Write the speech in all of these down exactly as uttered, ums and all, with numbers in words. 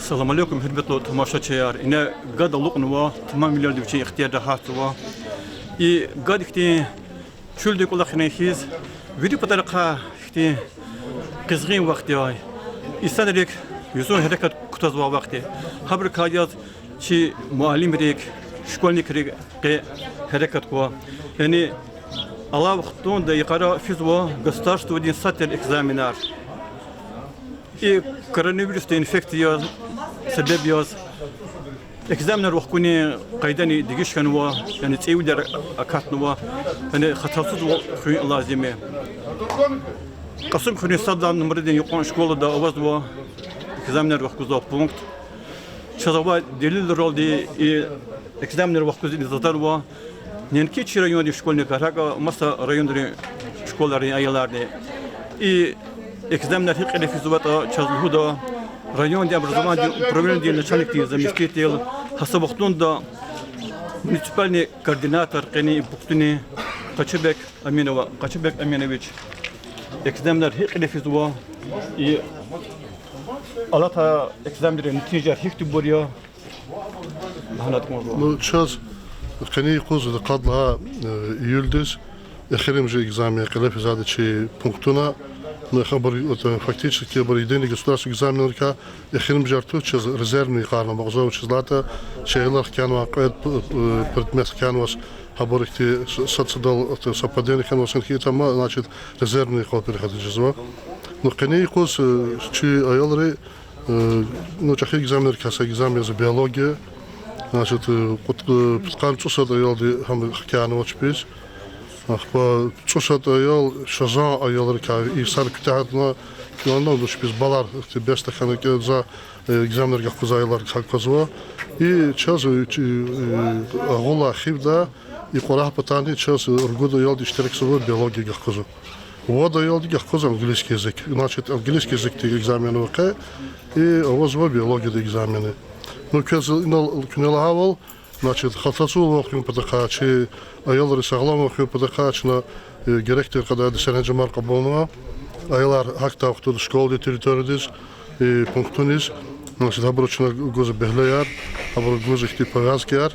Салам алейкум, гьуьрметлу тамашачияр. Ина гад алукьнава, тамамвилелди вичин ихтияр рагьатзава. И гад ихьтин чуьлдин кӀвалахрин хьиз, вири патарихъай ихьтин къизгъин вахт я. Инсанрик юзун гьерекат кутазвай вахт я. Гьабурукай яз чи муаллимрик, школьникрик къе гьерекат ква. Яни алай вахтунда йикъара физва государстводин сад тир экзаменар. И коронавирусдин инфекция себеб яз экзаменар вахкунин къайдани дегиш хьанва, яни цӀийивилер акатнава, яни хатасузвал хуьн лазим я. Кьасумхуьруьн сад лагьай нумрадин юкьван школада авазва экзаменар вахкузвай пункт. Чаз авай делилралди и экзаменар вахкуз затӀарзава неинки чи райондин школьникар, гьакӀ маса районрин школайрин аяларни. И экзаменар гьикӀ кьиле физватӀа чаз лугьуда райондин образованидин управленидин начальникдин заместитель, гьа са вахтунда муниципальный координатор къенин пунктунин Къачубек Аминова, Къачубек Аминович, экзаменар гьикӀ кьиле физва, и алатай экзаменрин нетижаяр гьихьтинбур я, лагьана кӀанзава. Ну, чаз къенин юкъуз къад лагьай, э, июлдиз эхиримжи экзамен кьиле физвайди чи пунктуна. Ну, абур, вот, э, фактически абур единый государственный экзаменрикай эхиримжар туш, чаз резервный йикъарна амукьзава, вучиз лагьайтӀа чи аялар хкянава кьвед, э, предмет хкянаваз, гьабур ихьтин с-, сад-садал, вот, совпадение хьанваз хьайитӀа, значит, резервный йикъал переходить жезва. Ну, къенин юкъуз, э, чи аялри, э, ну, чӀехи экзаменрикай са экзамен я биология. Значит, э, кьуд-, э, пудкъанни цӀусад аялди гьам хкянава чпиз. Ахпа цӀусад аял, шазан аялрикай, и сад куьтягьна, килана чпиз баллар, ихьтин бес тахьана кӀелза, э, экзаменар гахкузвай аялар гахквазва. И чаз, э, чи, э, агъулай хивда, и кьурагь патани чаз, э, ругуд аялди иштиракзава биология гахкузва. Вад аялди гахкузва английский язык. Значит, английский языкдин экзамен ава къе, и авазва биологиядин экзамени. Ну, квез инал куьне лагьайвал, значит, хатасузвал хуьн патахъай, чи аялри сагъламвал хуьн патахъай чна, э, герек тир кьадайди серенжемар кьабулнава. Аялар гьахьдай вахтунда школадин территориядиз, э, пунктуниз, значит, гьабуру чна гузва бегьлеяр, гьабуру гузва ихьтин повязкаяр,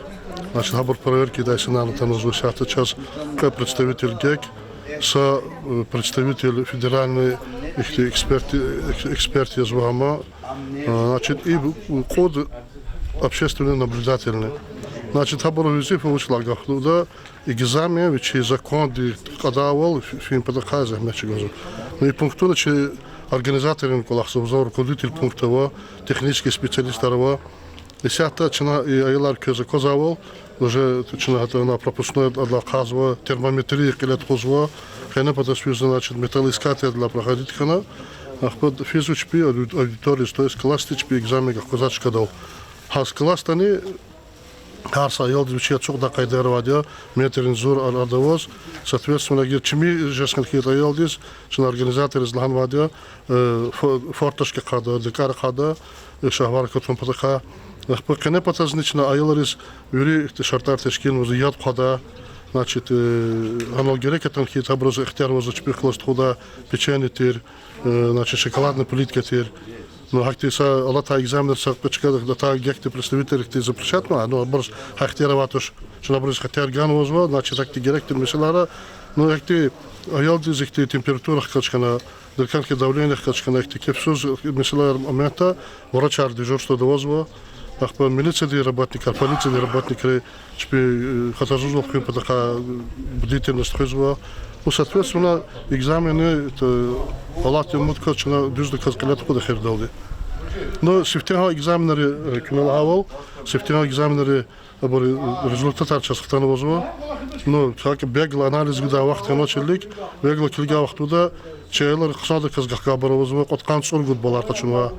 значит, гьабур проверка ийидай санани атанва. Исятда чаз кьве представитель ГЕК, са, э, представитель федеральный ихьтин эксперт, экс-, эксперт язва гьам, э, значит, и кьуд общественный наблюдательни. Значит, гьабурун везифа вуч лагьай гаф лугьуда, экзамен вичи закондин кьадайвал фи-, фин патахъай зегьмет чӀугвазва. Ну, и пунктуна чи организаторрин кӀвалахзава, руководитель пункта ва технический специалистар ава. Исятда чна и аялар квез аквазвайвал, уже чна гьатта на пропускной адлахъ ахъайзава, термометрия кьиле тухузва, къене патаз физва, значит, металлоискатель адлахъ проходить хьана, ахпа физва чпи ауди-, аудиториядиз, то есть классдиз чпи экзамен гахкузвай чкадал. Гьар класстани гьар са аялдиз вичи ацукьдай къайдаяр авайди я, метрдин зур ар-, арада аваз, соответственно, эгер чими жез хьайитӀа аялдиз, чна организаторриз лагьанвайди я, э, фо-, форточка ахъайда, декӀар ахъайда, э, шагьвар акатун патахъай. Ахпа къене патазни чна аялриз вири шартӀар тешкилнава, яд хъвада, значит, э, гьанал герек атана хьайитӀа абуруз ихтияр авазва чпи класс тухуда, печенье тир, э, значит, шоколадный плитка тир. Ну, гьахьтин са алатай экзаменар са кьве чкада атай ГЕК-дин представитель хьайитӀа запрещать авуна, ну, абуруз гьа ихтияр авайди туш, чна абуруз ихтияр ганвазва, значит, гьахьтин герек тир месэлаяр, ну, гьахьтин аялдиз ихьтин температура хкаж хьана, деркан хьайи давление хкаж хьана, ихьтин кефсуз месэлаяр, моментда врачар дежурствода авазва, ахпа милициядин работникар, полициядин работникри чпи, э, хатасузвал хуьн патахъай бдительность хуьзва. Ну, соответственно, экзаменни, э, алатда умуд кваз чна дуьздаказ кьиле тухуда эхирдалди. Ну, сифтегьан экзаменри, э, куьне лагьайвал, сифтегьан экзаменри, абур, э, результатар чаз хтанвазва. Ну, гьакӀ бегло анализ гудай вахт хьанвачирлик, бегло килигай вахтунда чи аялар хъсандаказ гахкайбур авазва, кьудкъанни цӀуругуд баллар къачунва.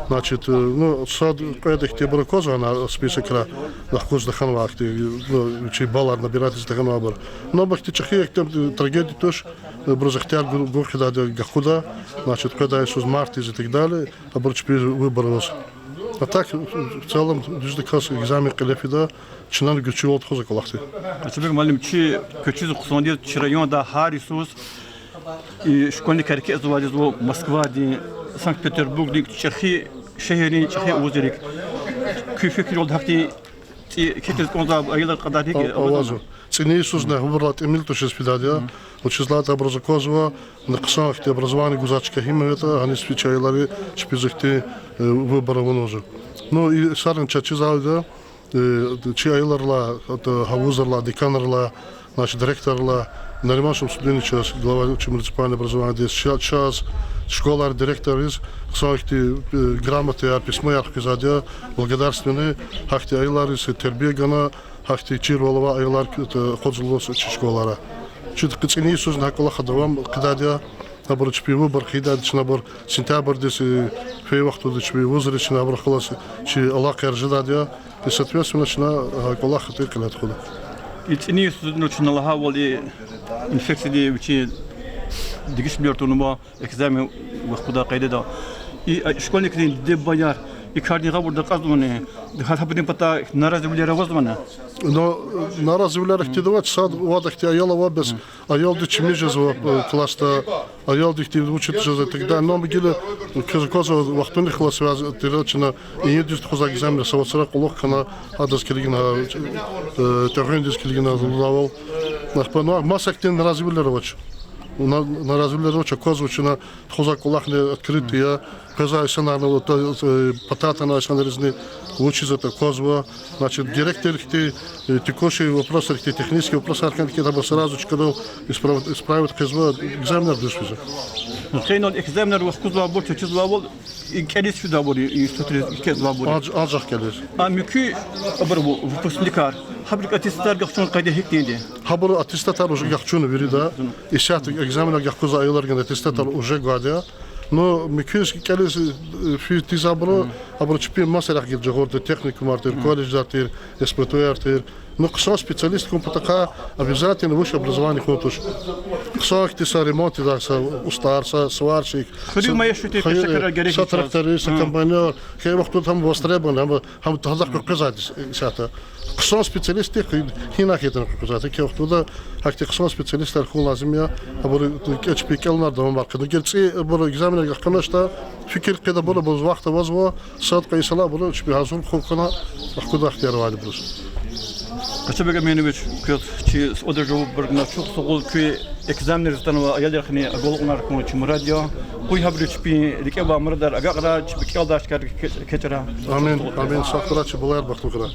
Значит, э, ну, сад-кьвед ихьтинбур аквазва гьана списокра, гахкуз тахьанвай ихьтин, ну, чи баллар набирать ийиз тахьанвайбур. Ну, абур ихьтин чӀехи ихьтин, э, трагедия туш, э, абуруз ихтияр гу-, гун хъийидайди я гахкуда, значит, къведай йисуз мартдиз и так далее, абур чпи выбор аваз. А так, в целом, дуьздаказ экзамен кьиле фида, чнани гуьрчивал тухузва кӀвалахди. Къачубек муаллим, чи квез чизва хъсандиз, чи районда гьар йисуз и школьникар рикӀе ийизвайди я Москвадин, Санкт-Петербургдин чӀехи шегьеррин чӀехи вузрик. Куь фикирдалди гьахьтин цӀи кечиз кӀанзавай аялар кьадар гьикӀ я? Авазва. ЦӀини йисузни гьабурулай тӀимил тушиз фидайди я. Вучиз лагьайтӀа абуруз аквазва, хъсан ихьтин образование гузвай чка гьим ятӀа, гьаниз фи чи аялри чпиз ихьтин выбор авунва. Ну, и сарни чаз чизвайди я, чи аялрилай, гьа вузрилай, деканрилай, значит, директоррилай, Нариман Шамсудинович, глава чи муниципальный образованидин, чаз, школайрин директорриз хъсан ихьтин грамотаяр, письмояр хквезвайди я, благодарственный, гьахьтин аялриз тербия гана, гьахьтин чирвал авай аялар акъудзаваз чи школайра. Чун цӀини йисузни гьа кӀвалах давам хъийидайди я. Абуру чпин выбор хъийидайди, чна абур сентябрдиз, фей вахтунда чпин вузриз чна абурухъ галаз чи алакъаяр жедайди я. И соответственно чна гьа кӀвалах гьатӀа кьиле тухуда. И цӀини йисуз чна лагьайвал, и инфекциядин вичин дегишвилер тавунва экзамен вахкудай къайдада. И школьникрин диде-бубаяр и кардин гъавурда акьазвани, гьа гьабурун патай наразивилер авазвани? Ну, наразивилер ихьтинди авач, сад-вад ихьтин аял ава бес, аялди чими жезва классда, аялди ихьтин вучиз жезва и так далее. Ну, ам гила квез аквазва, вахтуни хьайила связь тир, чна июндиз тухузвай экзаменар са вацра кьулухъ хьана, гьадаз килигна, тӀегъуьндиз килигна лугьудайвал. Ахпа, ну, маса ихьтин наразивилер авач. Наразивилер авач, аквазва чна тухузвай кӀвалахни открытый я, къвезвай инсанарни, патай атанвай инсанризни вучиз ятӀа аквазва. Значит, герек тир ихьтин текущий вопросар, ихьтин технический вопросар хьайитӀа, абур сразу чкадал исправ-, исправить хъийизва, экзаменар дуьз физва. Гьеле экзаменар вахкузвайбур, чаз чизвайвал, и кӀелиз фидайбур, институтриз кӀелзавайбур. Анж-, анжах кӀелиз. А муькуь абур, выпускникар, гьабурун аттестатар гахчун къайда гьикӀ я? Гьабурун аттестатар уже гахчуна вирида. Исятда экзаменар гахкузвай аялрин аттестатар уже гвайди я. Ну, муькуьз кӀелиз физ тийизвайбуру, абуру чпин масарихъ гила жагъурди, техникумар тир, колледжар тир, СПТУ-яр тир. Ну, хъсан специалист хьун патахъай обязательно высшее образование хьун туш. Хъсан ихьтин са ремонт ийизвай са устӀар, са сварщик, са тракторист, са комбайнёр. Хьайи вахтунда гьам востребован, гьам, гьадахъ къекъвезвайди исятда. Хъсан специалистдихъ гьинай хьайитӀани къекъвезвайди. Гьа вахтунда гьахьтин хъсан специалистар хьун лазим я, абуру кӀелунар давамар хъийида. Гила цӀи абуру экзаменар гахканачтӀа, фикир хъийидайбур, абуруз вахт авазва, сад-кьве йисалай абуру чпи гьазур хьухь хьана, ахкуда ихтияр авайди абуруз. Къачанбег Аминович, квез чи суалриз жаваб гана чухсагъул, куь экзаменриз атанвай аялрихъни агалкьунар хьун чи мурад я. Къуй гьабуру чпин рикӀе авай мурадар агакьрай, чпи кӀелдайчкайрив экечӀрай. Амин, амин. Сагърай, чи балаяр бахтлу хьурай.